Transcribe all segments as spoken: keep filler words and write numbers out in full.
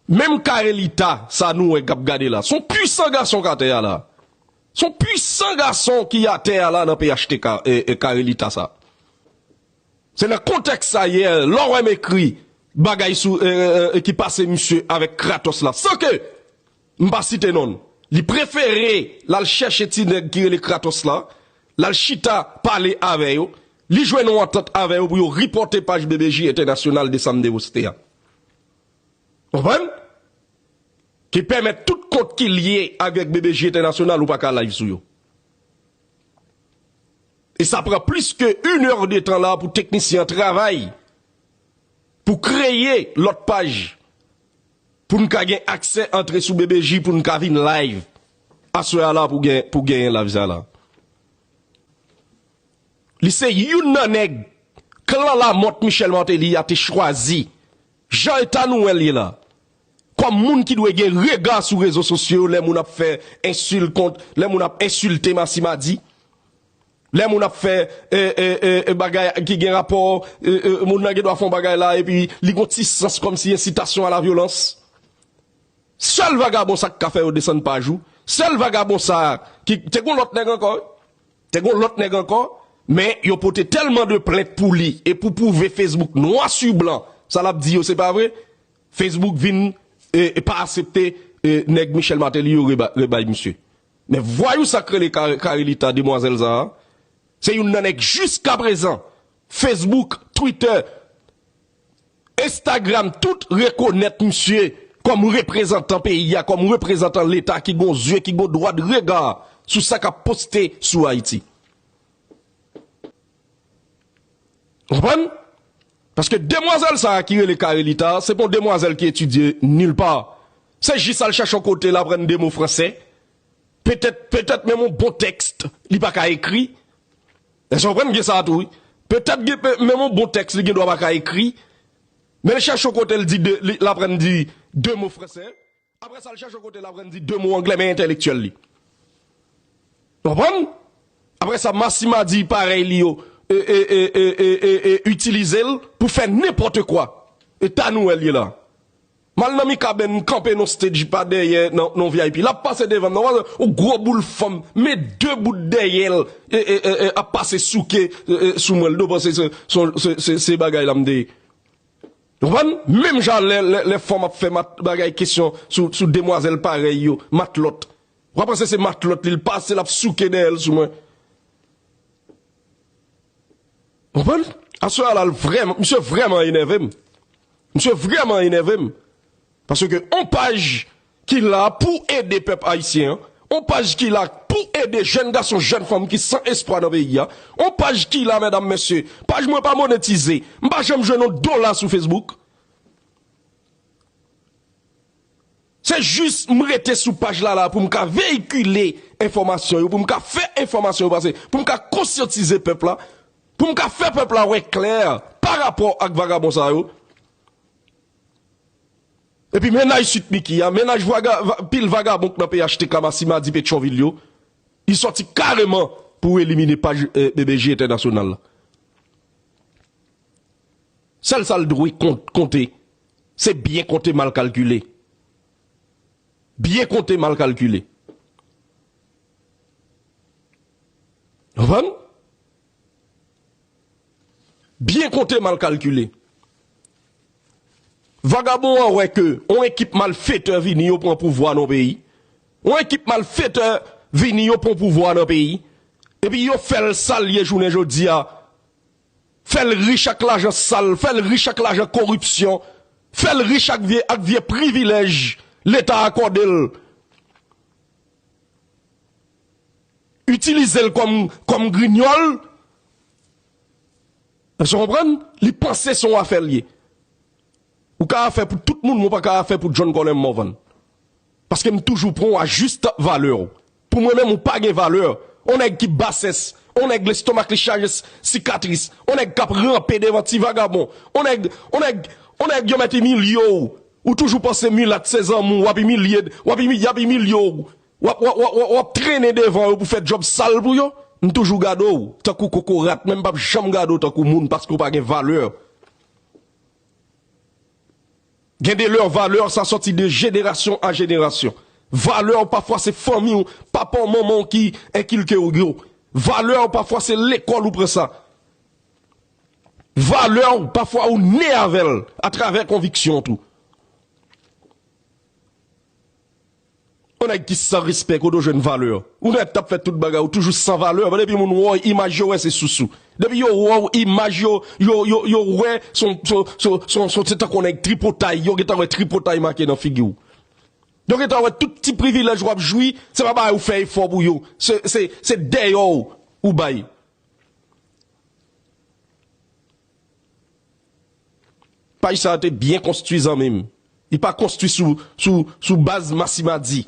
Menm Carelita sa nou wè k ap gade la, se yon pwisan gason k atè a la. Se yon pwisan gason ki atè a la nan P H T K, e, e Carelita sa. Se nan kontèks sa yè, lè w wè m ekri bagay sou, e, e, e, ki pase misye avèk Kratos la, san ke m pa site non l. Li prefere l al chèche ti nèg ki rele Kratos la, l al chita pale avè yo, li jwenn yon antant avè yo pou yo ripòte paj B B J entènasyonal de sa m deposte a. Konprann? Ki pèmèt tout kont ki lye avèk B B J entènasyonal ou pa ka live sou yo. E sa pran plis ke inè de tan la pou teknisyen an travay pou kreye lòt paj pou n ka gen aksè antre sou B B J pou n ka vin live aswè a la pou gen, pou genyen live sa la. Li se youn nan nèg klan Lamòt Michel Martelly a te chwazi. Jan eta nou wè l ye la. Kòm moun ki dwe gen rega sou rezo sosyo lè moun ap fè ensil kont, lè moun ap ensilte Masimadi, lè moun ap fè e, e, e, e, bagay ki gen rapò, e, e, moun nan gen dwa fè yon bagay la epi li gon ti sans kòmsi ensitasyon a la vyolans. Sèl vagabon sa k ka fè yo desann paj ou. Sèl vagabon sa ki te gon lòt nèg ankò. Te gon lòt nèg ankò, men yo pote tèlman de plent pou li e pou pwouve Facebook nwa si blan sa l ap di yo se pa vre, Facebook vin e, e pa aksepte e, nèg Michel Martelly yo reba- rebay misye. Men vwayou sa k rele Kar- Carelita, demwazèl sa a, se youn nan nèg jiskaprezan Facebook, Twitter, Instagram tout rekonèt misye kòm reprezantan peyi a, kòm reprezantan Leta ki gon zye, ki gon dwa de rega sou sa k ap poste sou Ayiti. Konprann? Paske demwazèl sa a ki rele Carelita, se pa yon demwazèl ki etidye nilpa. Se jis al chèche yon kote l aprann de mo fransè. Petèt, petèt menm yon bon tèks li pa ka ekri. Èske w konprann gen sa tou, wi? Petèt gen pe- menm yon bon tèks li gen dwa pa ka ekri. Men l chèche yon kote l di de, li, l aprann di de mo fransè. Apre sa, l chèche yon kote l aprann di de mo anglè, men entèlektyèl li. Konprann? Apre sa, Masimadi parèy li yo e, e, e, e, e, e, e itilize l pou fè nenpòt kwa. E ta nou wè l ye la. M al nan Mikaben, m kanpe nan stage pa dèyè, nan, nan V I P. L ap pase devan m, nan, yon gwo boul fanm, men de bout dèyè l, e, e, e, e, ap pase souke e, e, sou mwen. L do panse se, se, se, se, se bagay la m te ye. Ou konprann? Menm jan lè, lè, lè fanm ap fè mat, bagay kesyon sou, sou demwazèl parèy yo, matlòt. W ap panse se matlòt li, l pase, l ap souke dèyè l sou mwen. Ou konprann? Aswè a la, l vrèman, misye vrèman enève m. Misye vrèman enève m. Paske on paj ki la pou ede pèp ayisyen an, on paj ki la pou ede jèn gason, jèn fanm ki san espwa nan peyi a, on paj ki la, medam, mesye, paj mwen pa monetize, m pa janm jwenn on dola sou Facebook. Se jis m rete sou paj la la pou m ka veyikile enfòmasyon yo, pou m ka fè enfòmasyon yo pase, pou m ka konsyantize pèp la, pou m ka fè pèp la wè klè pa rapò ak vagabon sa yo. Epi mennaj Sweet Micky a, mennaj vaga, va, pil vagabon k nan P H T K, Masimadi, Petyonvil yo, li sòti kareman pou elimine paj eh, B B J entènasyonal la. Sèl sa l dwe kont, konte, se byen konte mal kalkile. Byen konte mal kalkile. Konprann? Byen konte mal kalkile. Vagabon an wè ke on ekip malfetè vini yo pran pouvwa nan peyi. On ekip malfetè vini yo pran pouvwa nan peyi. Epi yo fè l sa l ye jounen jodi a. Fè l rich ak lajan sal, fè l rich ak lajan koripsyon, fè l rich ak vye, ak vye privilèj Leta akòde l. Itilize l kòm, kòm grinyòl. Èske w konprann? Li panse se yon afè l ye. Ou ka afè pou tout moun, men w pa ka afè pou John Colin Morvan. Paske m toujou pran w a jis valè w. Pou mwen menm, ou pa gen valè. On nèg ki basès, on nèg lestomak li chaje s- sikatris, on nèg k ap ranpe devan ti vagabon, on nèg, on nèg, on nèg yo mèt imilye w. Ou toujou panse milat se zanmi w, w ap imilye, w ap imi- y ap imilye w. W ap, w ap, w ap, w ap, w ap trennen devan yo pou fè djòb sal pou yo. M toujou gade w tankou kokorat, men m p ap janm gade w tankou moun paske w pa gen valè. Gen de lè, valè sa sòti de jenerasyon a jenerasyon. Valè w pafwa se fanmi w, papa w, manman w ki enkilke w yo. Valè w pafwa se lekòl ou pran sa. Valè w pafwa ou ne avè l atravè konviksyon tou. Yon nèg ki san respè, kote w jwenn valè? Yon nèg k t ap fè tout bagay, ou toujou san valè. Depi moun wè w, imaj yo wè se sousou. Depi yo wè w, imaj yo, yo, yo, yo wè son, son, son, son, son, se tankou yon nèg tripotay, yo gentan wè tripotay make nan figi w. Yo gentan wè tout ti privilèj w ap jwi, se pa bagay ou fè efò pou yo. Se, se, se dèyè w ou bay. Paj sa a te byen konstwi, zanmi m. Li pa konstwi sou, sou, sou baz masimadi.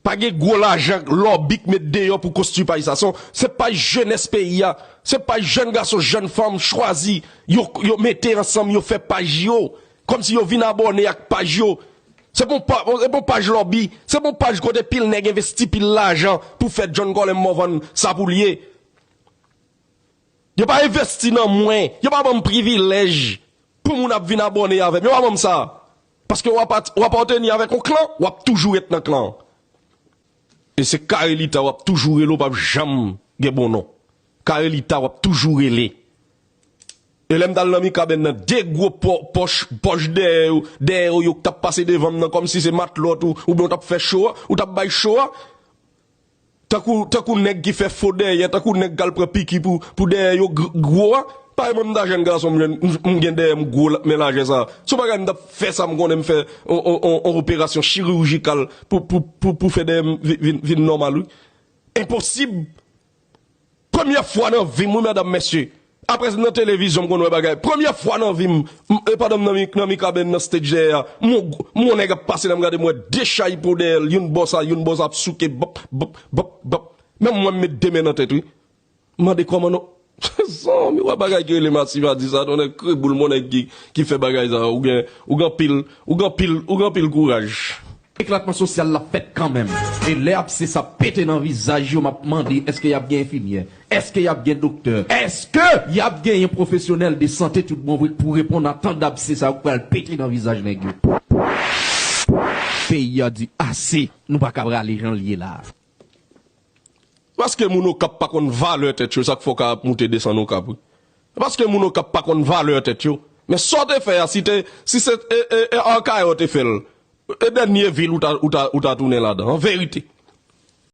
Pa gen gwo lajan lòbi k met deyò pou konstwi paj sa. Se, se paj jenès peyi a. Se paj jèn gason, jèn fanm chwazi. Yo, yo mete ansanm, yo fè paj yo. Kòmsi yo vin abòne ak paj yo. Se pa yon pa-, se pa yon paj lòbi. Se pa yon paj kote pil nèg envesti pil lajan pou fè John Colem Morvan sa pou l ye. Yo pa envesti nan mwen. Yo pa ban m privilèj pou moun ap vin abòne avè m. Yo pa ban m sa. Paske w ap, w ap apateni avèk yon klan, w ap toujou ret nan klan an. E se Carelita w ap toujou rele, w p ap janm gen bon non. Carelita w ap toujou rele. E lè m t al nan Mikaben nan, de gwo pò-, pòch, pòch dèyè yo, dèyè yo, yo k t ap pase devan m nan, kòmsi se matlòt ou, oubyen w t ap fè cho a, ou t ap bay cho a. Tankou, tankou nèg ki fè fo dèyè, tankou nèg k al pran piki pou, pou dèyè yo gr-, gwo a. Parèy mwen, m ta jèn gason, m jèn, m, m gen dèyè m gwo la, men lajè sa. Se yon bagay m t ap fè sa, m konnen m fè on, on, on, on operasyon chirijikal pou, pou, pou, pou fè dèyè m vi-, vin, vin nòmal, wi. Enposib. Premyè fwa nan vi m, wi, medam, mesye. Apre nan televizyon, m konn wè bagay. Premyè fwa nan vi m, m, e pandan m nan Mi-, nan Mikaben nan stage dèyè a, m wè, m wè yon nèg ap pase la, m gade, m wè de chay po dèyè l, youn bò sa, youn bò sa, ap souke, bòp, bòp, bòp, bòp. Menm mwen, m met de men nan tèt, wi. M mande kòman non. Zanmi, wè bagay ki rele masimadi sa, ton nèg kreboul, mon nèg ki, ki fè bagay sa, ou gen, ou gen anpil, ou gen anpil, ou gen anpil kouraj. Eklatman sosyal la fèt kanmenm. E lè abse sa pete nan vizaj yo, m ap mande, èske y ap gen enfimyè? Èske y ap gen doktè? Èske y ap genyen pwofesyonèl de sante tout bon vre pou reponn a tan dabse sa yo k pral pete nan vizaj nèg yo? Peyi a di ase, nou pa ka prale jan l ye la. Paske moun Okap pa konn valè tèt yo, sa k fè w ka ap moute desann Okap, wi. Paske moun Okap pa konn valè tèt yo. Men sa w te fè a, si te, si se, e, e, e Akayè w te fè l, e dènye vil ou ta, ou ta, ou ta tounen ladan, an verite.